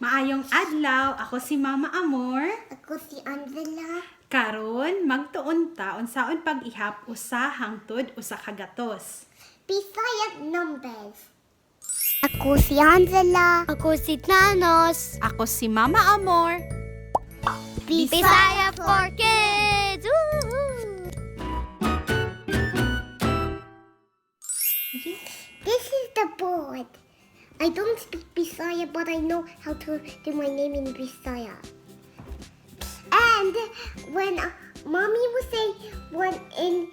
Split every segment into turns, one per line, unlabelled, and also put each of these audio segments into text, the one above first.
Maayong adlaw, ako si Mama Amor.
Ako si Angela.
Karon magtuon ta unsaon pag-ihap usa hangtod usa ka gatos.
Bisaya numbers. Ako si Angela.
Ako si Thanos.
Ako si Mama Amor.
Bisaya for Kids! Woo!
This is the board. I don't speak Bisaya, but I know how to do my name in Bisaya. And when Mommy will say one in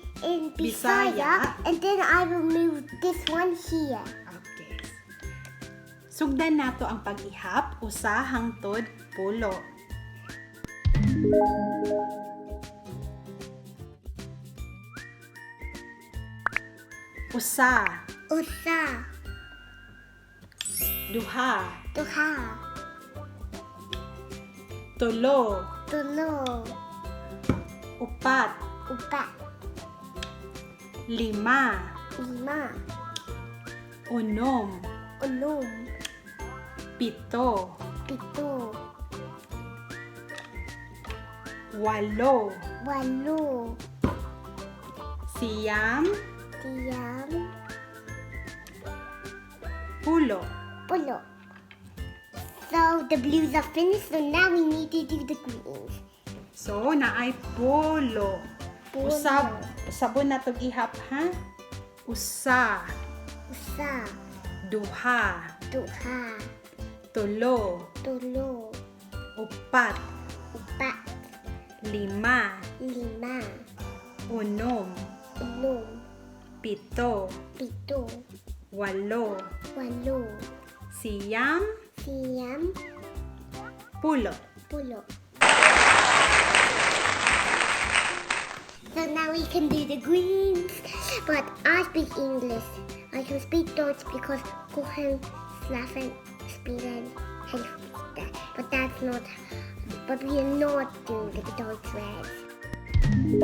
Bisaya.
Bisaya, and then I will move this one here.
Okay. Sugdan nato ang pag-ihap usa hangtod pulo. Usa,
Usa,
duha,
duha,
tulo,
tulo,
upat,
upat,
lima,
lima,
unom,
unom,
pito,
pito,
walo,
walo,
siyam,
siyam,
pulo.
pulo. So the blues are finished, so now we need to do the greens.
So, naay pulo.
Pulo.
Usab, usabon na tog ihap ha. Usa,
Usa,
duha,
duha,
tulo,
tulo,
upat,
upat,
lima,
lima,
unom,
unom,
pito,
pito,
walo,
walo,
siyam,
siyam,
pulo.
pulo. So now we can do the greens. But I speak English. I can speak Dutch because kochen, slafen, spelen, helfen. But that's not, but we are not doing the Dutch words.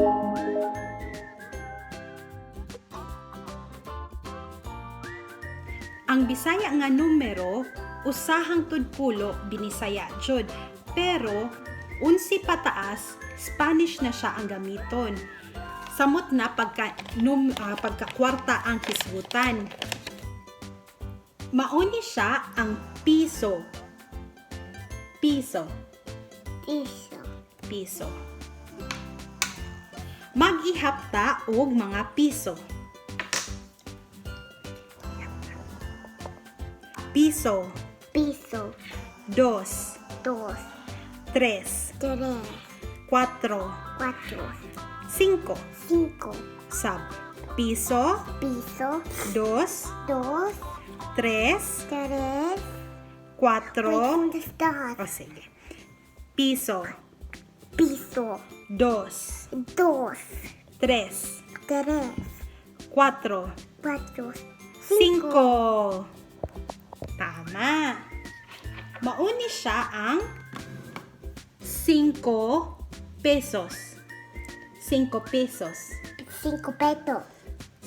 Ang Bisaya nga numero, usa hangtod pulo binisaya jud. Pero 11 pataas, Spanish na siya ang gamiton. Samot na pagka pagka kwarta ang hisgutan. Mauni siya ang piso. Piso,
Piso.
Piso. Mag-ihap ta og mga piso. Piso,
Piso.
dos,
Dos.
tres,
Tres.
cuatro,
Cuatro.
cinco.
Cinco.
Sub. Piso,
Piso.
dos,
Dos.
tres,
Tres.
cuatro.
Wait from the start.
O sige. Piso,
Piso.
dos,
Dos.
tres,
Tres.
cuatro,
Cuatro.
cinco. Tama. Mauni siya ang 5 pesos. 5 pesos.
Cinco pesos.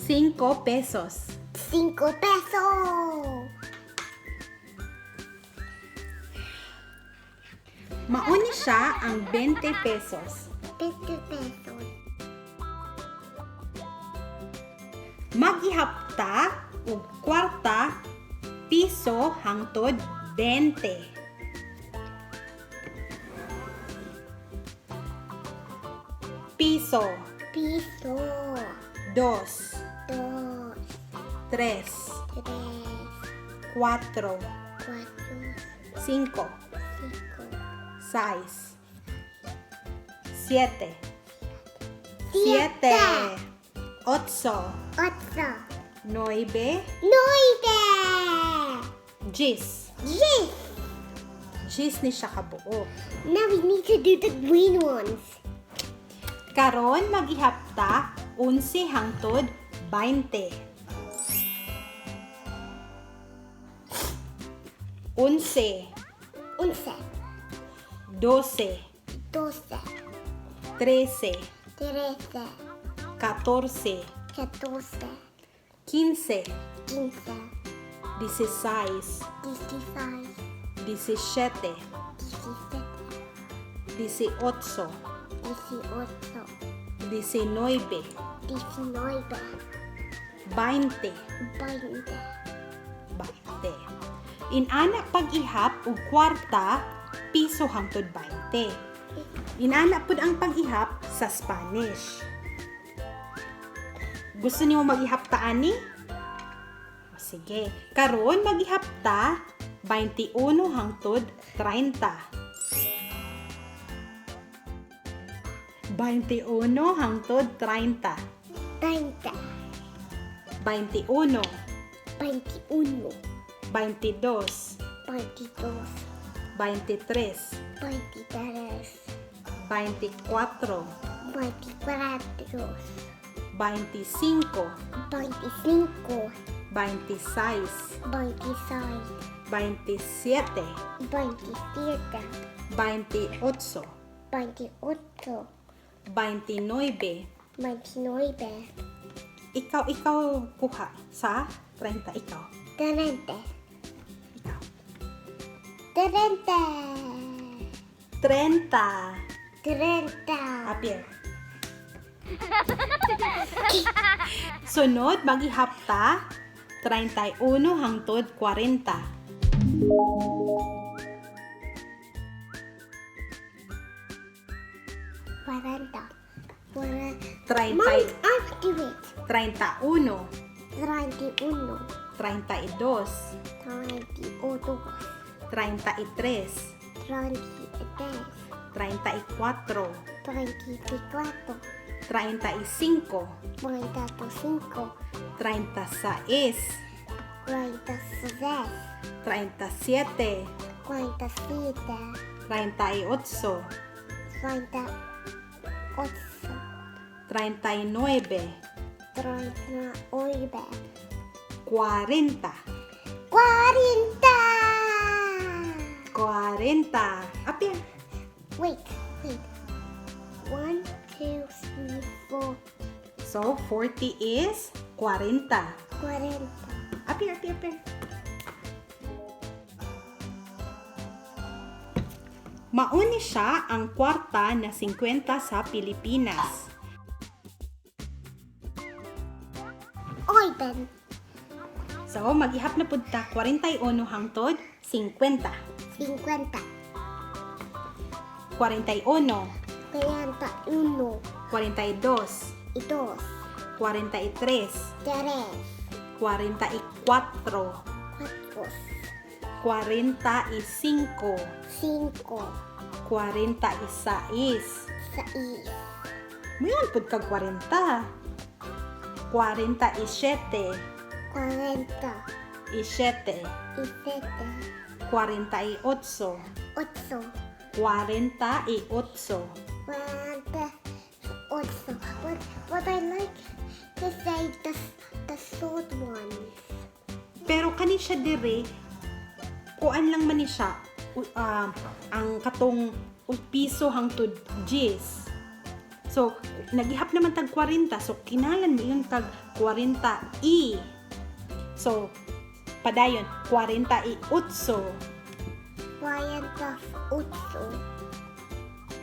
5 pesos.
Cinco pesos.
Mauni siya ang 20 pesos.
20 pesos.
Mag-ihap ta og kwarta piso hangtod 20. Piso,
Piso.
dos,
Dos.
tres,
Tres.
cuatro,
Cuatro.
cinco,
Cinco.
seis, siete,
Siete.
siete, ocho,
Ocho.
nueve,
Nueve.
diyes.
Yes.
Diyes ni siya kabuok.
Now we need to do the green ones.
Karon mag-ihap ta 11 hangtod 20. 11,
11.
12,
12.
13,
13.
14,
14.
15,
15.
16,
16.
17,
17,
18,
18,
19,
19,
20,
20,
20. Inana pag-ihap og kwarta, piso hangtod 20. Inana pud ang pag-ihap sa Spanish. Gusto niyo mag-ihap ta ani? O, sige. Karon mag-ihap ta 21 hangtod 30. 21 hangtod 30.
30,
21,
21,
22,
22,
23,
23,
24,
24,
25,
25,
26,
26,
27,
27,
28,
28,
29.
29,
Ikaw, kuha sa 30. Ikaw.
30,
Ikaw.
30,
30.
30.
Apir. Sunod, mag-ihap ta 31 hangtod 40.
40. 40.
30,
Mom, I do it.
31,
31,
32,
32,
33,
33,
34,
34,
35,
35,
36,
46,
37,
47,
38,
38,
39,
39,
40.
40!
40. Apir.
Wait, wait. 1, 2, 3, 4,
So, 40 is 40.
40.
Apir, apir, apir. Mauni siya ang kwarta na 50 sa Pilipinas.
Open.
So, mag-ihap na pud ta 41 hangtod 50.
50,
41,
41,
42,
2,
43,
3,
44,
4,
45,
5,
46.
6,
Mayon pud kag 40. 47,
47,
7, 48,
8,
48.
48. But I like to say the short ones.
Pero kani siya dire, kuan lang man ni siya, ang katong piso hangtod 10. So, nagihap naman tag 40. So, kinalan mo yung tag 40 i. So, padayon, 48,
48,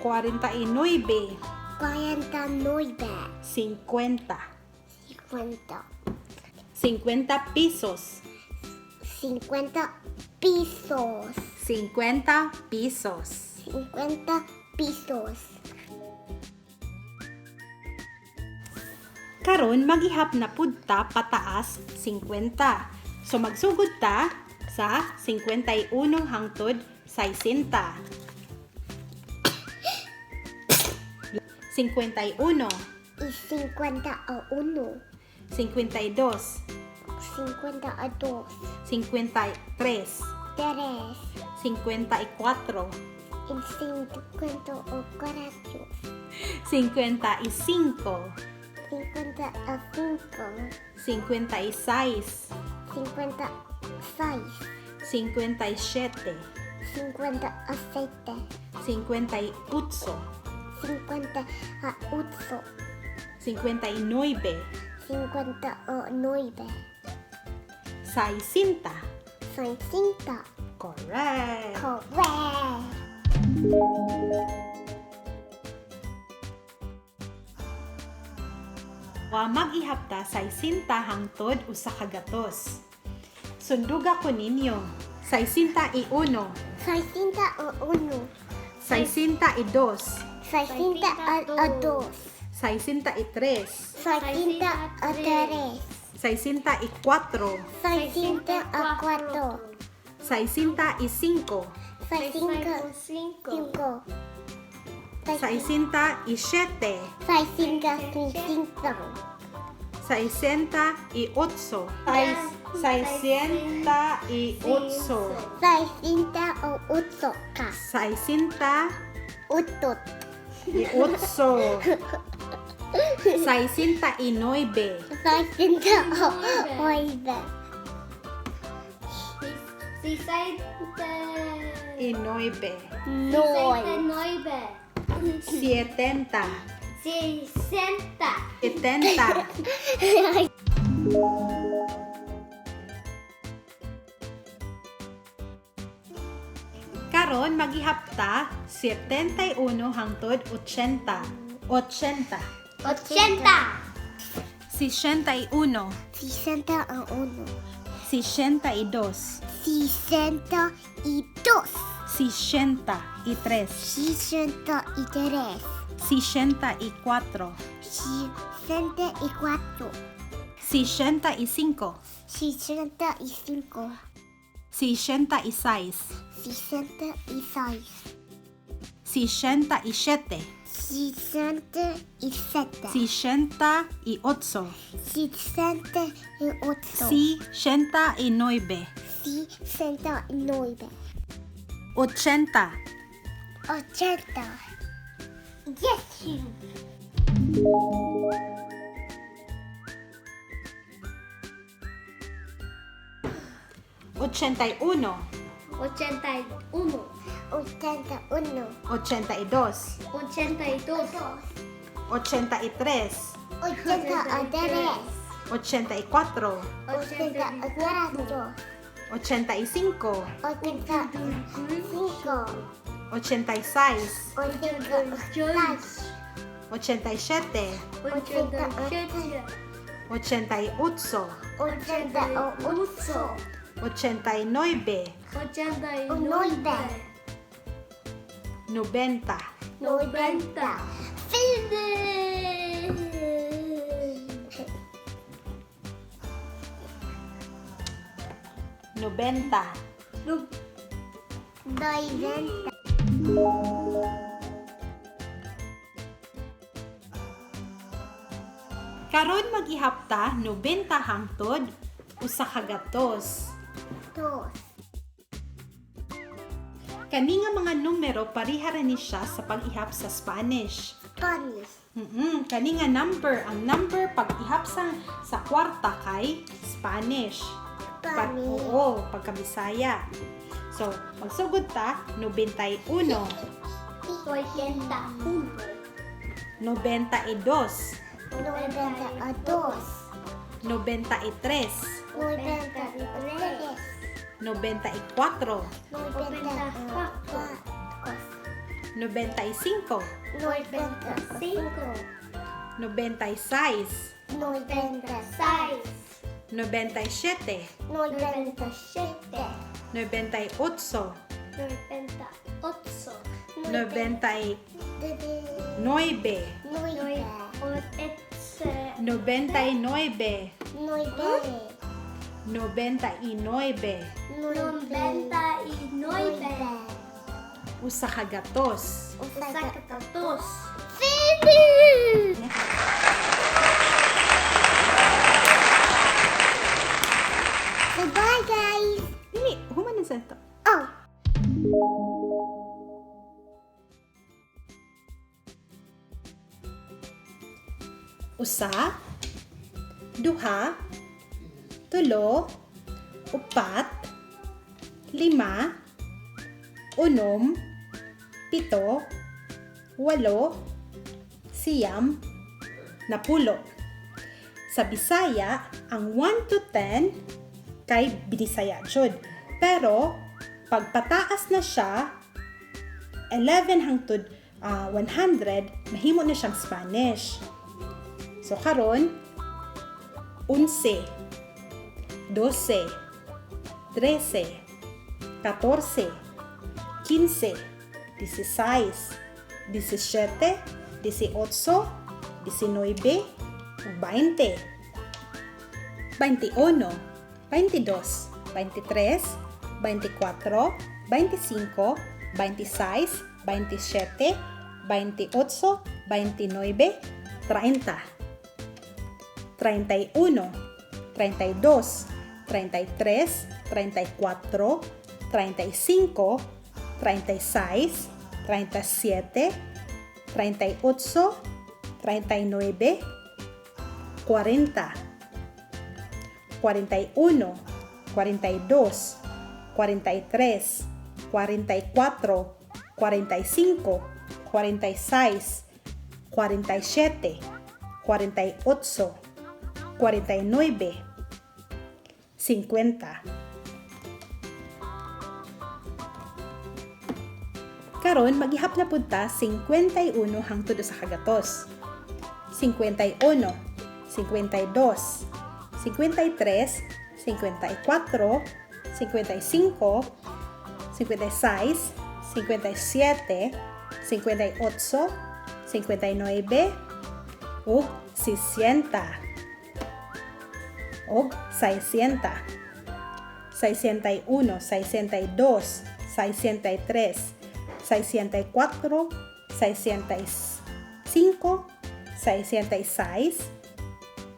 49,
49,
50.
50,
50 pesos.
50 pesos.
50 pesos.
50 pesos.
Karon magihap na pud ta pataas 50. So magsugod ta sa 51 hangtod 60. 51,
Y 51,
52,
52,
53,
3,
54,
y 54,
55,
55,
56,
56,
57,
57,
58,
58,
59,
59,
60.
60.
Correct.
Correct.
Wa mag-ihapta 60 hangtod 100. Sunduga ko ninyo. 61.
61.
62.
62.
63.
63.
64.
64.
65.
65.
67.
65.
68. 68.
68 ka.
68.
Utot.
69.
69.
Sesenta
Y nueve.
Noy.
Nueve.
70.
60.
70. Karon magihapta 71 hangtod 80. 80.
80.
61.
61.
62.
62.
63.
63.
64.
64.
65.
65.
66.
66.
67.
67.
68.
68.
69.
69.
80.
80. Yes, you.
81.
81.
81.
82.
82.
83.
83.
84.
84.
85.
85.
86.
86.
87.
87.
88.
88.
89.
89.
90.
90. Finish!
90.
No,
90.
Karon magihapta 90 hangtod 100.
Dos.
Kani nga mga numero pareha ra ni siya sa pag-ihap sa Spanish.
Spanish.
Kani nga number, ang number pag-ihap sa kwarta kay Spanish.
Spanish.
Oo, pagka Bisaya. So, magsugod ta 91,
81.
92,
92.
93,
93.
94,
94.
95,
95.
96,
96.
97,
97.
98,
98.
99,
9.
99,
9.
99,
99.
100.
100.
Finish! Goodbye, guys.
Dili, human na sa to.
Oh.
1, 2, 3, 4, 5, 6, 7, 8, 9, 10. Sa Bisaya, ang 1 to 10 kay Binisaya jud. Pero Pagpataas na siya, 11 hangtod 100, mahimo na siyang Spanish. So karon, 11, 12, 13, 14, 15, 16, 17, 18, 19, ug 20. 21, 22, 23, 24, 25, 26, 27, 28, 29, 30. 31, 32, 33, 34, 35, 36, 37, 38, 39, 40. 41, 42, 43, 44, 45, 46, 47, 48, 49, 50. Karon maghihap na pud ta 51 hangtod usa ka gatos. 51, 52, 53, 54, 55, 56, 57, 58, 59, ug 60 ug 600. 601, 602, 603, 604, 605, 606,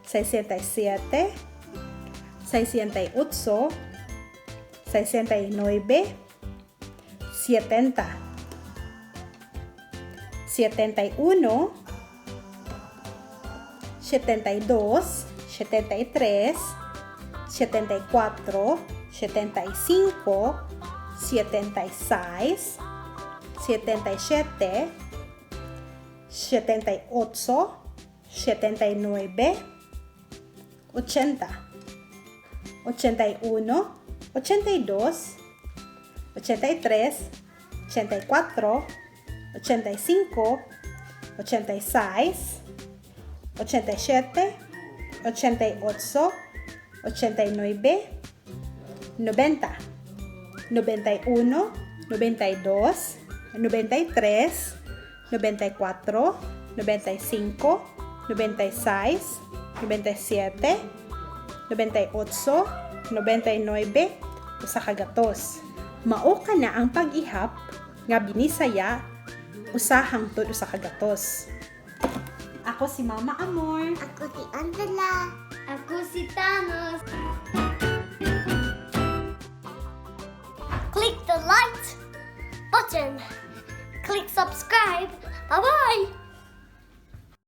607, 608, 609, 70. 71, 72, 73, 74, 75, 76, 77, 78, 79, 80, 81, 82, 83, 84, 85, 86, 87, 88, 89, 90, 91, 92, 93, 94, 95, 96, 97, 98, 99, usa ka gatos. Mao kana ang pag-ihap nga Binisaya, usa hangtod usa ka gatos. Ako si Mama Amor.
Ako si Angela.
Ako si Thanos. Click the like button. Click subscribe. Bye-bye.